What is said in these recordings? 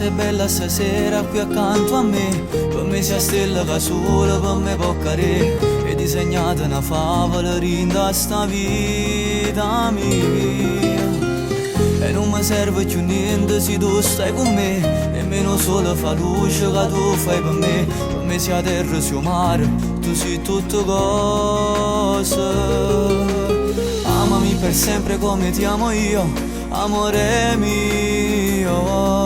sei bella stasera qui accanto a me. Per me sei stella che solo per me può cadere. E disegnata una favola rinda sta vita mia. E non mi serve più niente se tu stai con me. Nemmeno solo fa luce che tu fai per me. Per me sia terra sia mare, tu sei tutto cosa. Amami per sempre come ti amo io, amore mio.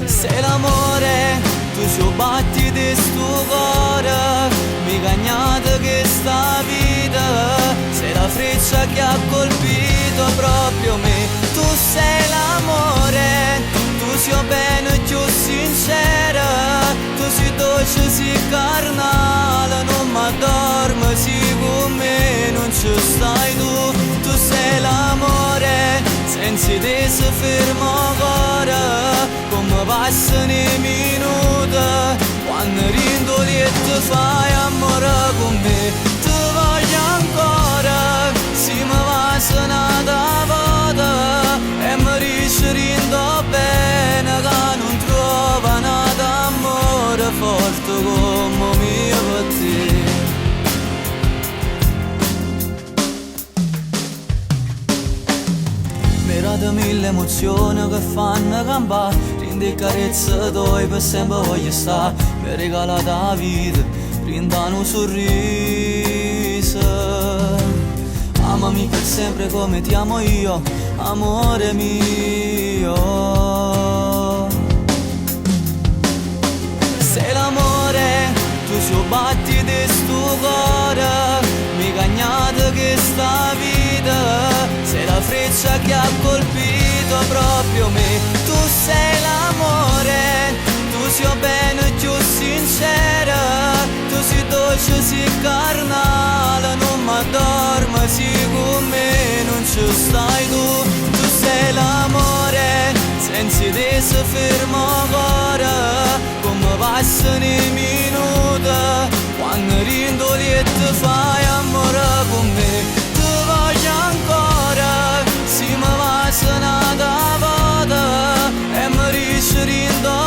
Se l'amore tu ci batti di sto cuore, mi cagnate questa vita, sei la freccia che ha colpito proprio me. Tu sei l'amore, tu sei bene più sincera, tu sei dolce, sei carnale, non mi dormo, sei con me, non ci stai tu, tu sei l'amore, senza te si ferma ancora, come passano i minuti, quando rindo letto fai amore con me, ti voglio ancora, se mi va una volta, e mi dici rindo bene che non trova nada amore forte come mio per te. Mi dato mille emozioni che fanno campare, rinde carezze tue per sempre voglio stare, mi regala la vita, rinda un sorriso. Amami per sempre come ti amo io, amore mio. Se l'amore tu ci batti di sto cuore, mi cagnate questa vita, sei la freccia che ha colpito proprio me. Tu sei l'amore, tu sei bene più sincera, tu sei dolce, sei carnale, non mi dormo, sei con me, non ci stai tu, tu sei l'amore, senza te si ferma ancora, come passano i minuti, quando rindo letto fai amore con me, ti voglio ancora, se mi va una volta, e mi dici rindo